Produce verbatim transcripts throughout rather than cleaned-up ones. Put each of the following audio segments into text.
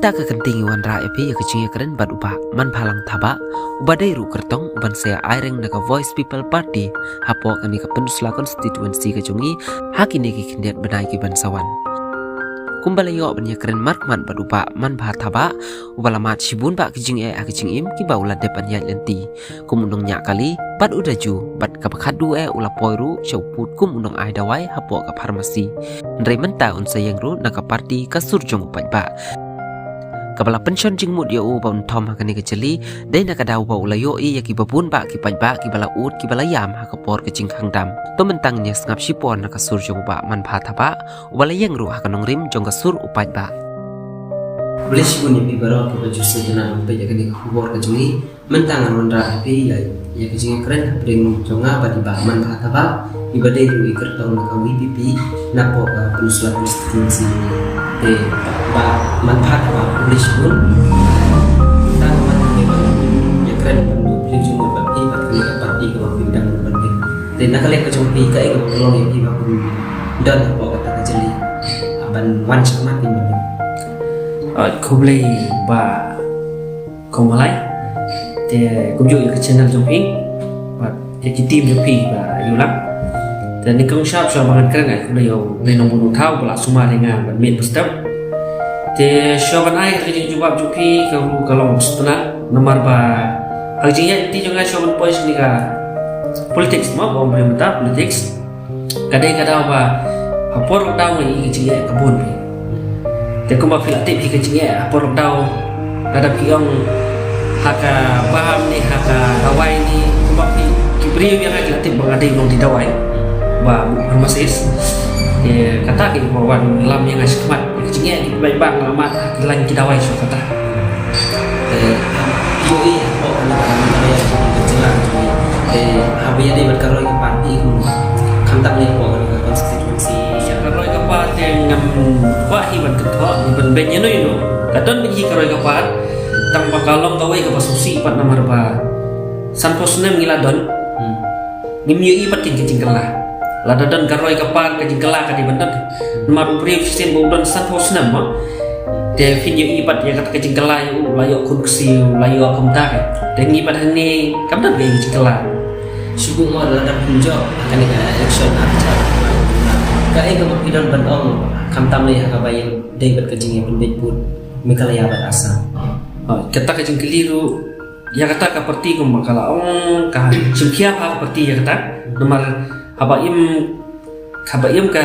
Ta ka kynti ngi wanrah ïa phi ïa ka jingïakren bad u Bah Manbhalang Thabah, uba dei ruh kyrtong uban sa ïa aireng na ka Voice People Party hapoh kane ka Pynursla constituency ka jong ngi ha kine ki khyndiat bnai ki ban sa wan. Kumba la ïoh ban ïakren markhmat bad u Bah Manbha Thabah, uba la mad shibun bah ki jingeh ha ka jingim kiba u la dep ban ïaid lynti, kum u nongñiah kali bad u daju, bad kaba khatduh eh u la poi ruh sha u pud kum u nongai dawai hapoh ka pharmacy. Hynrei mynta un sa ïeng ruh na ka party Ka Sur Jong U Paidbah. Kaba la pynshon jingmut ïa u ba un thom ha kane ka jylli dei na ka daw ba u la ïohi ïa kiba bun bah ki paidbah kiba la ud kiba la ïam ha ka por ka jingkhang dam. To mynta ngin ïa sngap shipor na Ka Sur Jong U Bah Manbha Thabah, uba la ïeng ruh ha ka nongrim jong Ka Sur U Paidbah. Khublei shibun ïa phi baroh kiba ju sngewtynnat ban peit ïa kane ka khubor ka jong ngi. Mynta ngan wanrah ïa phi ïa, ïa ka jingïakren hapdeng jong nga bad i Bah Manbha Thabah, iba dei ruh i kyrtong na ka V P P napoh ka Pynursla constituency. Te Bah Manbha Thabah, khublei shibun. Tang ban ïakren ban ïa phi jong bad phi bad kane ka party kaba phi dang ban ïa. Te na ka liang ka jong phi kaei kaba pynlong ïa phi ba phin don hapoh kata ka jylli ban wan shakhmat ïa phi. Ah, khublei Bah Kong Malai. Te kumjuh ïa ka channel jong phi bad ïa ki team jong phi ba ïoh lang. Te nyngkong shuwa shuwa ba ngan kren ai khublei ïa u Blei Nongbun Unthaw ba la sumar ïa nga ban mih ba step. Te shuwa ban ai ka jingjubab jong phi ka ruh ka long ba sngewtynnat namar ba ha ka jingïaid lynti jong nga shuwa ban poi sha kane ka politics mo, ba ong briew mynta politics. Ka dei ka daw ba ha por lockdown ngi i ka jingeh ka bun. Te kumba phi la tip hi ka jingeh ha por lockdown, lada phi ong ha ka bam ne ha ka dawai ne, kumba phi ki briew ïa nga ki la tip ba nga dei u nongdie dawai ba buh pharmacist. Te kata ki ba wan lam ïa nga shakhmat ïa ka jingeh ki paidbah nga la mad ha ki lain ki dawai shuh kata. Te, ïohi hapoh kane ka jylla jong ngi. Te, haba ïadei bad ka roi ka par phi kum, khamtam ne hapoh kane ka constituency. Ka roi ka par te ngam kwah hi ban kynthoh, ban beiñ ïano ïano. Ka don beit hi ka roi ka par, tang ba ka long kawei kaba sngewsih pat namar ba sanphew snem ngi la don. Hmm. Ngim ïohi pat ka jingkylla. Lada don ka roi ka par ka jingkylla ka dei ban don. Namar u briew shisien ba u don sanphew snem mo. Te phin ïohi pat ïa kata ka jingkylla ïa u, la ïoh khun ksiew, la ïoh kumta ka. Te ngi pat hangne kam don ka jingkylla. Shu buh mo lada phin jop ha kane ka election ha ka, kaei kaba phi don ban ong khamtam lei ha kaba ïadei bad ka jingïapynbeit vote Meghalaya bad Assam. Oh, kata ka jingkylli ruh ïa kata ka party kumba ka la ong ka shim khia ha ka party ïa kata. Namar haba im, haba im ka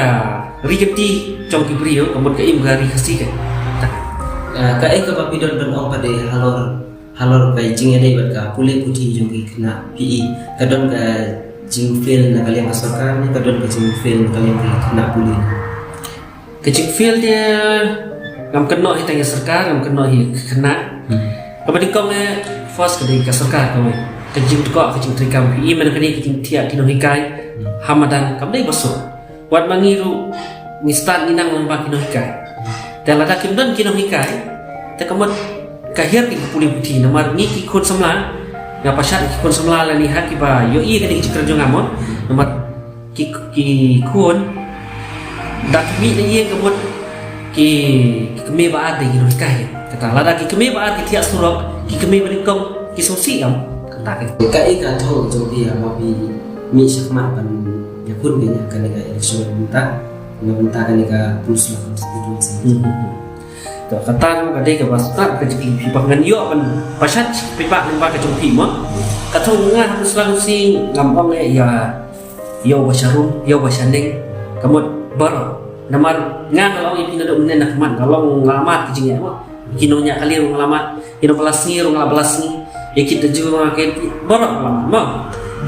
ri Khasi jong ki briew ka mut ka im ka ri Khasi ka. Eh, kaei kaba phi don ban ong pat de halor, halor ka jingïadei bad ka pule puthi jong ki khynnah P E, ka don ka jingfail na ka liang ka sorkar ne ka don ka jingfail na ka liang ki khynnah pule? Ka jingfail te ngam kynnoh hi tang ïa sorkar, ngam kynnoh hi ïa ka khynnah. Hmm. Kaba nyngkong eh first ka dei ka sorkar kawei. Ka jingthoh ka jingtrei kam P E mynta kane ka jingthiah ki nonghikai. Hmm. Ha madan kam dei ba suk. Wat ma ngi ruh ngi stad ngi nang lyngba ki nonghikai. Te lada kim don ki nonghikai te ka mut ka hiar ki pule puthi namar ngi ki khun samla. Nga pyrshah ki khun samla lane ha kiba ïohi kane ka jingkren jong nga mo. Namar ki, ki khun da ki mih na ïing ka mut ki, ki kmie ba ar dei ki nonghikai. Kata lada ki kmie ba ar ki thiah surok, ki kmie ba nyngkong ki sngewsih em. Kata ka. Kaei ka thong jong phi haba phi mih shakhmat ban ïakhun beiñ ha kane ka election mynta, na bynta kane ka Pynursla constituency? Hmm. To kata ruh ka dei kaba stad ka jingkylli phi ba ngan ïoh ban pyrshah phi ba ngan ba ka jong phi mo. Ka thong nga ha Pynursla constituency ngam ong eh ïa ïa u ba sha rum, ïa u ba sha neng. Ka mut baroh. Namar nga nga la ong ïa phi naduh mynne na khmat nga long nga la mad ka jingeh mo. Ki nongñiah kali ruh nga la mad, ki nongbylla sngi ruh nga la bylla sngi. Ïa ki daju ruh nga, ki baroh nga la mad mo.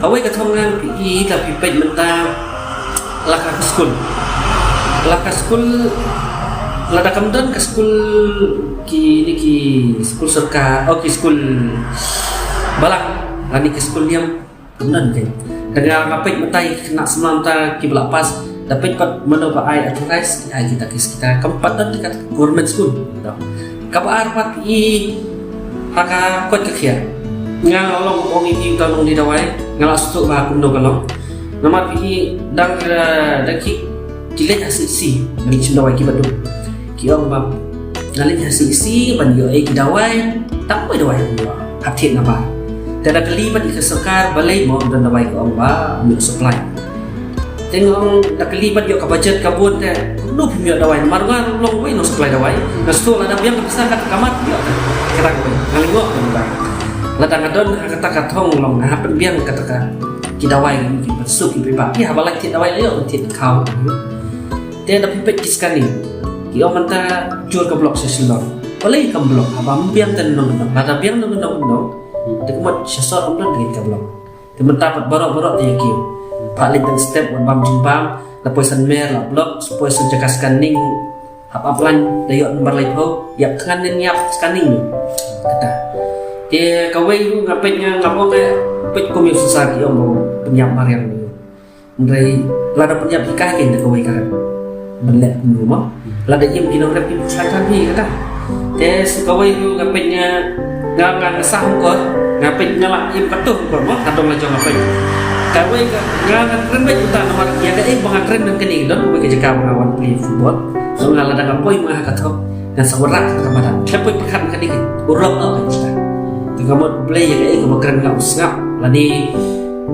Kawei ka thong nga phi i da phi peit mynta la ka skul. La ka skul, lada kam don ka skul ki, ni ki skul sorkar, oh ki skul balang, lane ki skul niam. Kumno kein. Te nga peit mynta ïa ki khynnah samla mynta kiba la pass, da peit pat mano ba ai authorize, ai kita ki kita kam pat don ka government school. Kaba ar pat i ha ka koit ka khiah. Nga long ong ïa phi uta u nongdie dawai, nga la sngewthuh ba kumno ka long. Namar phi i dang ki, dang ki, ki leit ha C C, ngi shim dawai kiba duk. Ki ong ba Nga leit ha C E C ban ïoh ei ki dawai, tang wei dawai ïoh hap thied na bar. Te da kylli pat ïa ka sorkar balei mo don dawai ka ong ba ym ïoh supply. Te nga ong da kylli pat ïoh ka budget ka bun te kumno phim ïoh dawai namar nga long wei nong supply dawai. Nga shu lada biang ka pisa ka kamar ïoh ka. Kata ka wei nga lyngngoh ka dawai. Lada nga don ha kata ka thong long nga hap pynbiang kata ka ki dawai ki ki pynsuh ki pynbah ki haba lait thied dawai ïoh thied khaw. Te da phi peit ki scanning ki ong mynta jur ka block sha Shillong. Balei kam block haba ym biang te nong nong lada biang nong nong nong. Te kumut sha sor kam don te ka block. Te mynta pat baroh baroh te ïa kiew. Phah leit dang step wan bam jingbam la poi san mer la block poi san jaka scanning. Hap ap lain da ïoh number laiphew ïap thngan nen ïap scanning. Kata. Te kawei ruh nga peit nga nga bong eh peit kum ïa u sensar ki ong bong pynïap mariang ni. Hynrei lada pynïap hi ka hi kein da kawei ka rep. Ban leh kumno mo. Lada im ki nongrep ki pynshai than hi kata. Te sa kawei ruh nga peit nga nga nga nga sah hangkor nga peit nga lah im ka tuh hangkor mo ka dong la jong nga peit. Kawei ka nga nga kren beit uta namar ïa kaei ba nga kren nang kane don kawei ka jaka ba nga wan plie football. Nga lada nga poi ma nga ha ka thok nga sa wanrah ka madan. Khlem poi pyrkhat nang kane ka urlong ka jaka. Te ka mut blei ïa kaei kaba kren nga u sngap lane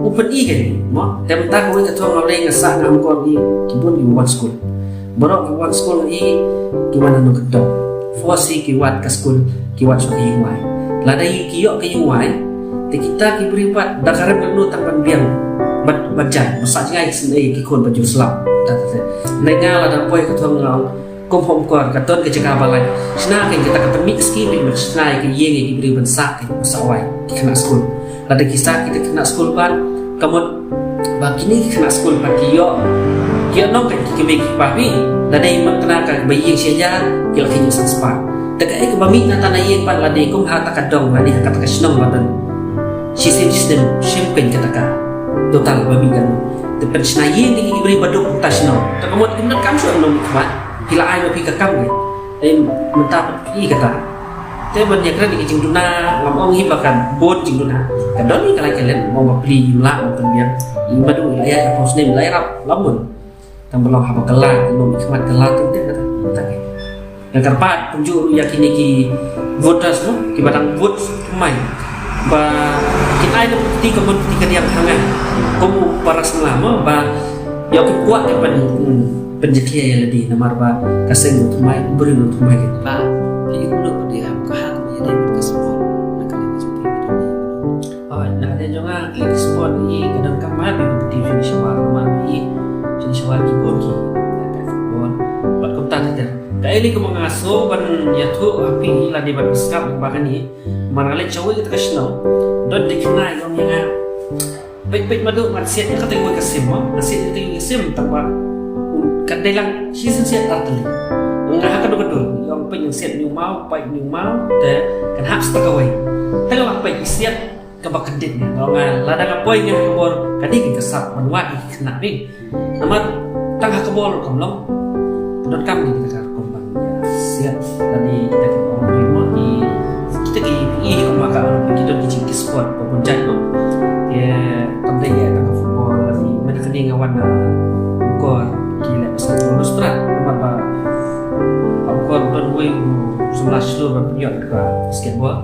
u pyni kein mo. Te mynta kawei ka thong nga lei nga sah nga hangkor ki ki bun ki wan skul. Baroh ki wan skul ngi ki wan ha nongkyndong. Force ki wad ka skul ki wad sha ka ïingwai. Lada ki ïoh ka ïingwai te kita ki briew pat da ka rem ka nu tang ban biang ban ban jan ba sah jngai ki sngewsih ki khun ba ju slap. Ta ta te. Nai nga lada poi ka thong nga kum hom kor ka ton ka jaka ba lai. Shna ka kata ka pynmih ski pynmih shna ka ïing ki briew ban sah ki ba sah wai ki khynnah skul. Lada ki sah kita khynnah skul pat ka mut ba kine ki khynnah skul pat ki ïoh ki ïoh nong ka ki kmie ki kpa phi. Lada i mat kena ka ba ïing shi hajar ki la ki ïoh san spah. Te kaei kaba mih na tana ïing pat lada i kum ha ta ka dong lada i ha kata ka shnong ba don. Shisien shisien shim pyn kata ka total ba mih kan. Te pynshna ïing ki ki briew ba duk ta shnong. Te ka mut kim don kam shuh nong khmat. Ki la ai ma phi ka kam ki. Te mynta pat i kata. Te ban ïakren ïa ki jingduna ngam ong hi ba kan bun jingduna. Ka don hi ka lai ka len ngam ong ba pli ym lah ngam pynbiang. I madu i la ïaid ha pos ne i la ïarap la bun. Tang ba long haba ka la i long i khmat ka la tu te kata. Kata ke. Nga kyrpad kumjuh ruh ïa kine ki voters mo kiba dang vote thymmai. Ba kin ai da kti ka mon kti ka diang ha nga. Kum u para sngla mo ba ïa ki kwah ki pyn pynjakhlia ïa lade namar ba ka seng u thymmai u briew u thymmai. Ba phi ïoh kumno ka dei ha ka ha ka ïa dei ka sport na ka liang ka jong phi. Oh, na ka liang jong nga ka sport i ka donkam ma phi phi finish war ma phi finish war ki bun ki ka football. Bad kumta ter ter. Ka eli ka ma nga so ban ïathuh ha phi lade ban sngap ba kane. Mar nga leit shawei kata ka shnong. Don dei khynnah i ong ïa nga. Peit peit madu ngan siat ïa kata ka sim mo. Ngan siat ïa kata ka sim tang ba ka dei lang shisien siat ar tylli. Nga ha ka dok ka dok ïa ong peit ngan siat niu mau peit niu mau te kan hap sta kawei. Te nga lah peit siat kaba kyndit nga nga lada nga poi nga ha ka bor ka dei ka sap ban wad ïa ki khynnah phi. Namar tang ha ka bor kam long. Donkam ïa kita ka rukom ban ïa siat lane kita ki ong ri mo ki kita ki i kum ka ki don ki jingki sport ba bun jait mo. Te kam dei ïa tang ka football lane mynta kane nga wan na kor ki leh basketball lu sprat namar ba ka kor don wei u samla shlur ban pynïoh ka basketball.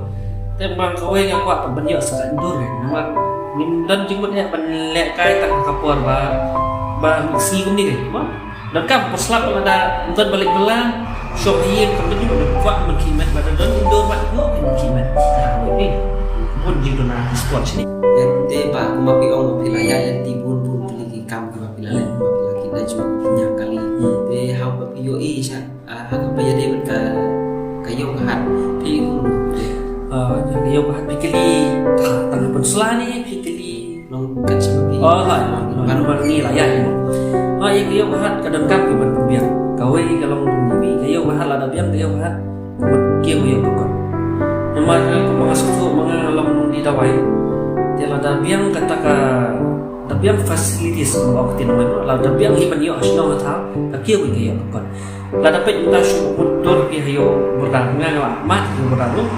Te bang kawei nga kwah ban ïoh sa ka indoor namar ngim don jingmut ïa ban leh kai tang ka por ba ba sngi kumne ke mo. Donkam por slap lada don ba leit bylla shong ha ïing kam don jingmut kwah ban khie met lada don indoor ba ïoh ban khie met. Ka wei ni bun jingduna sport shini. Te ba kumba phi ong phi la ïa lynti bun bun phi ki kam kiba phi la leh ba phi la ki la ju nya kali. Te haba phi ïoh i sha Ah, ha kaba ïadei bad ka ka ïew ka hat phi kumno? Ah, ka ïew ka hat phi kylli tang ha pynsla ne phi kylli. Long kan sha phi. Oh, ha, ha, ha, namar ngi la ïa. Ha, ïa ka ïew ka hat ka donkam ki ban pynbiang. Kawei ka long phi ka ïew ka hat lada biang ka ïew ka hat. Ka mut ki ïew ka kot. Namar ka ma nga sngewthuh ma nga long di dawai. Te lada biang kata ka da biang facilities kum ong ktien Hawai, lada biang hi ban ïoh ha shnong ha thaw ka kiew ka ïoh ka kot. Lada peit mynta shu mut dur ki ha ïoh bordar nga nga la mat ïoh bordar ruh.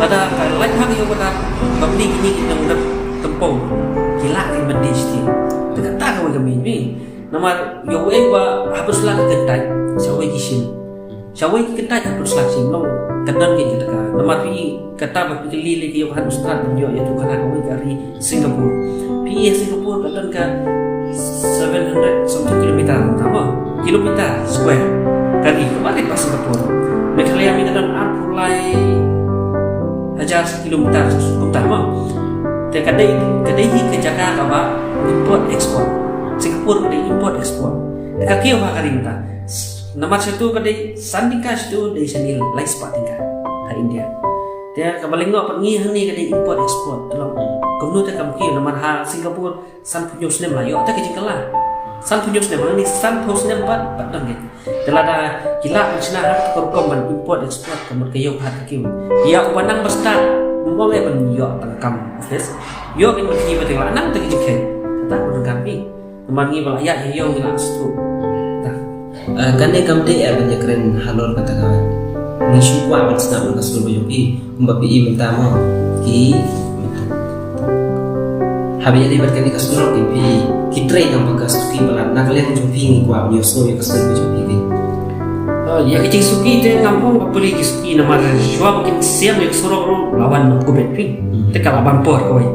Lada ka lait ha ïoh bordar ba pli kine ki nongrep tempong ki lah ki mending siti. Te kata kawei ka mih mih. Namar ïoh wei ba ha pyrshah ka kyntait sa wei ki shin. Sha wei ki kyntait ha pyrshah shi long ka don ki kata ka. Namar phi kata ba phi kylli lei ki ïoh han stad ban ïoh ïa tu kana ka wei ka ri Singapore. Phi ïa Singapore ka don ka seven hundred something kilometer, tama kilometer square. Ka ri ka ba ri ba Singapore. Meghalaya mi ka don arphew lai hajar kilometer kumta mo. Te ka dei ka dei hi ka jaka ka ba import export. Singapore ka dei import export. Ka kiew ha ka ri mynta. Namar sha tu ka dei san tyngka, sha tu dei sha ni lai spah tyngka ha India. Te ka ba lyngngoh pat ngi hangne ka dei import export. Te long kumno te kam kiew namar ha Singapore sanphew hynñiew snem la ïoh te ka jingkylla. Sanphew hynñiew snem, hangne sanphew snem pat pat dang keiñ. Te lada ki lah ban shna ha ka rukom ban import export ka mut ka ïoh ha ka kiew. Ïa u ba nang ba stad, mong eh ban ïoh tang kam office. Ïoh keiñ ban kiew ba te la nang te ka jingkheiñ. Kata ka dang kam keiñ. Namar ngi ba la ïaid ïa ïong ngi la sdang. Ta. Eh, kane kam dei eh ban ïakren halor kata ka. Ngi shu kwah ban sdang ban ka sur ba ïong phi. Kumba phi i mynta mo. Ki. Haba ïadei bad kane ka surok ki phi. Ki trei tang ba ka suki ba la na ka liang jong phi ngi kwah ban ïohsngew ïa ka sur ba jong phi ki. Oh, ïa ka jingsuki te ngam ong ba puli ki suki namar shuwa ba kin siam ïa ka surok ruh la wan na Covid phi. Hmm. Te ka la ban por kawei.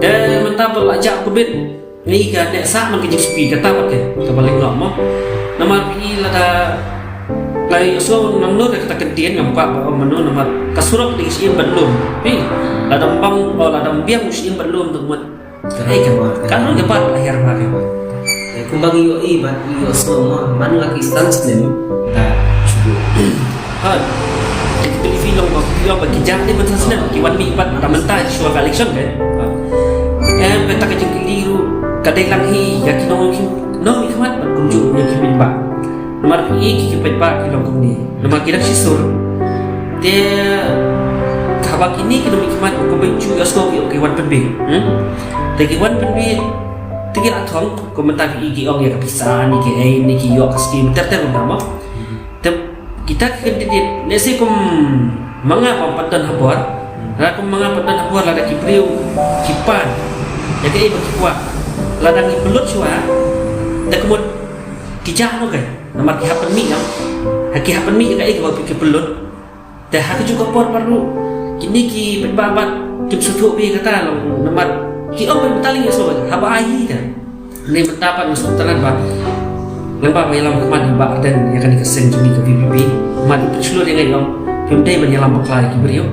Te mynta ba la jah Covid. Ngi ka dei sah man ka jingsuki kata pat te ka ba lyngngoh mo. Namar phi lada la ïohsngew nang nur kata ka ktien ngam kwah ba ong mano namar ka surok dei shisien bad lum. Phi lada ym bang o lada ym biang shisien bad lum tu mut. Ka dei ka ba ka nun ka pat la hiar ba ka. Eh, kumba ngi ïohi bad ngi ïohsngew mo man la ki san snem. Ta shu. Ha. Te ki pili phi long ba phi long ba ki jah ni mynta snem ki wan mih pat mynta mynta shuwa ka election kan. Ha. Em kata ka jingkylli ruh ka dei lang hi ïa ki nong ki nong ki khmat bad kumjuh ïa ki paidbah. Namar phi ki ki paidbah ki long kumne. Namar ki dang shisur. Te haba kine ki nong ki khmat kumba ju ïa sngewbha ki wan pynbeit. Hmm? Te ki wan pynbeit te ki la thong kumba ta ki ong ïa ka pisa ni ki ei ni ki ïoh ka skim ter ter kumta mo. Te kita ki candidate ne se kum ma nga ba pat don habor. Lada kum ma nga pat don habor lada ki briew ki pan ïa kaei ba ki kwah. Lada ngi pynlut shuwa te ka mut ki jah noh ka namar ki hap pynmih noh. Ha ki hap pynmih ïa kaei kaba ki pynlut. Te ha kajuh ka por pat ruh kine ki paidbah pat kim sngewthuh phi kata long namar ki ong pynbeit lei ïa shuwa haba ai hi te. Ni mynta pat nga sngewtynnat ba lyngba ba ïalam khmat ïa Bah Ardent ïa kane ka seng jong ngi ka V P P. Mat i pynshlur ïa nga ïa ong phim dei ban ïalam bakla ïa ki briew.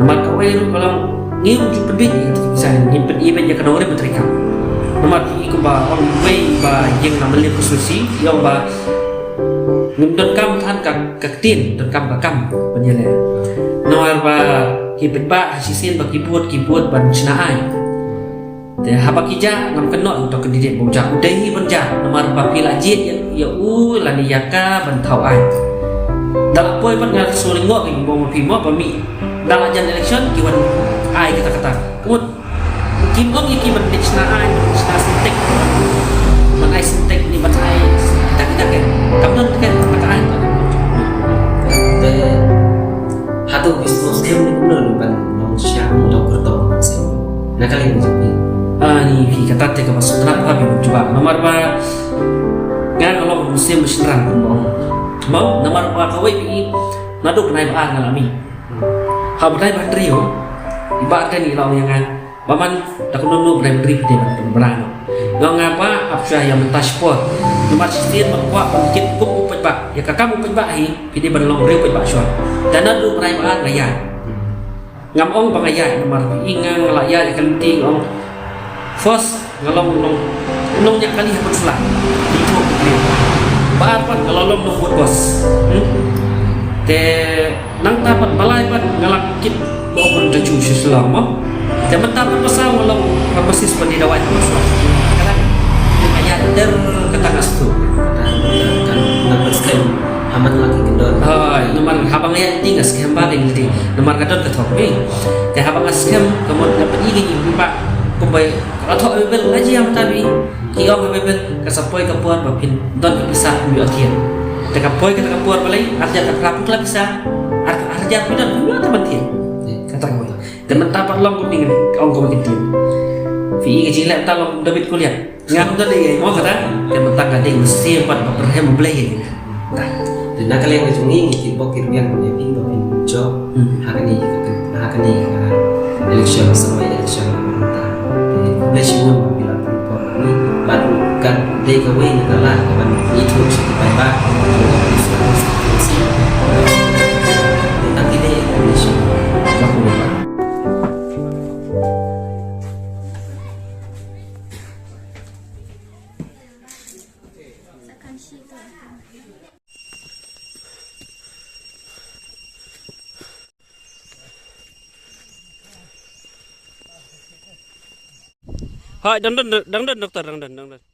Namar kawei ruh ka long ngim ju pynbeit ïa ka pisa ngim pynbeit ïa ka nongrim treikam. Namar ki kumba ong wei ba ïeng na Mylliem constituency ïa ong ba ngim donkam than ka ka ktien donkam ka kam ban ïaleh. Namar ba ki paidbah ha shisien ba ki bud ki bud ban shna aiñ. Te haba ki jah ngam kynnoh ïa uto u candidate ba u jah u dei hi ban jah namar ba phi la jied ïa, ïa u lane ïa ka ban thaw aiñ. Da la poi pat nga shu lyngngoh ïa ki bym phi mo ba mih da la jan election ki wan ai kata kata. Ka mut kim ong ïa ki ban leit shna aiñ, shna syntek. Ban ai syntek ne ban ai kita kita kan. Kam don kan kata aiñ. Te hato ki sngewsih ne kumno ban long sha mo dong kyrtong ban sngewsih. Na ka liang jong phi. Ani phi kata te kaba sngewtynnat ha phi ban jubab namar ba nga nga long mynsiem ba shynrang kumba ong. Mo namar ba kawei phi naduh bnai ba ar nga la mih. Ha bnai ba hynriew i Bah Ardent i la ong ïa nga. Ba man da kumno kumno bnai ba hynriew phi dei ban pynbna noh. Nga ong nga Bah ap shuwa ïa mynta shipor. Namar shisien ba kwah ban kit kum u paidbah ïa ka kam u paidbah hi. Phi dei ban long briew paidbah shuwa. Te naduh bnai ba ar nga ïaid. Ngam ong ba nga ïaid namar phi i nga nga la ïaid ïa ka lynti nga ong first nga long nong nongñiah kali ha Pynursla. Ba ar pat nga la long nong bud bos. Hmm? Te nangta pat ba lai pat nga la kit ba ong ban da ju sha Shillong mo. Te mynta pat ba saw nga long pharmacist ban da dawai ha Pynursla. Kata nga ïaid ter kata nga sngewthuh. Kata nga kan na pyrshah. Haman la ki kyndon. Hooid, namar haba nga ïaid lynti nga skhem ba dei lynti. Namar ka don ka thok phi. Te haba nga skhem ka mut nga pyni ka jingpynbah kumba ka thok available nga ji ïa mynta phi. Ki ong available ka sa poi ka por ba phin don ka pisa phin ïoh thied. Te ka poi kata ka por balei ar hajar ka phra phi la pisa. Ar ar hajar phi don phin ïoh ta ban thied. Kata ka mut. Te mynta pat long kumne ong kumba ki ktien. Phi i ka jingleh mynta long kum David Goliath. Ngam da dei mo kata. Te mynta nga dei mynsiem pat ba pyrhem U Blei ïa nga. Te Na ka liang ka jong ngi ngi kyrpad kyrpad ïa phi ba phin jop ha kane ka, ha kane ka election, samoi election mynta. Te khublei shibun ba phi la pynïaid por ha ngi bad ka dei kawei na ka lad kaban ïathuh sha ki paidbah. Tang kine election. Hai, dang don, dang don, doktor, dang don, dang don.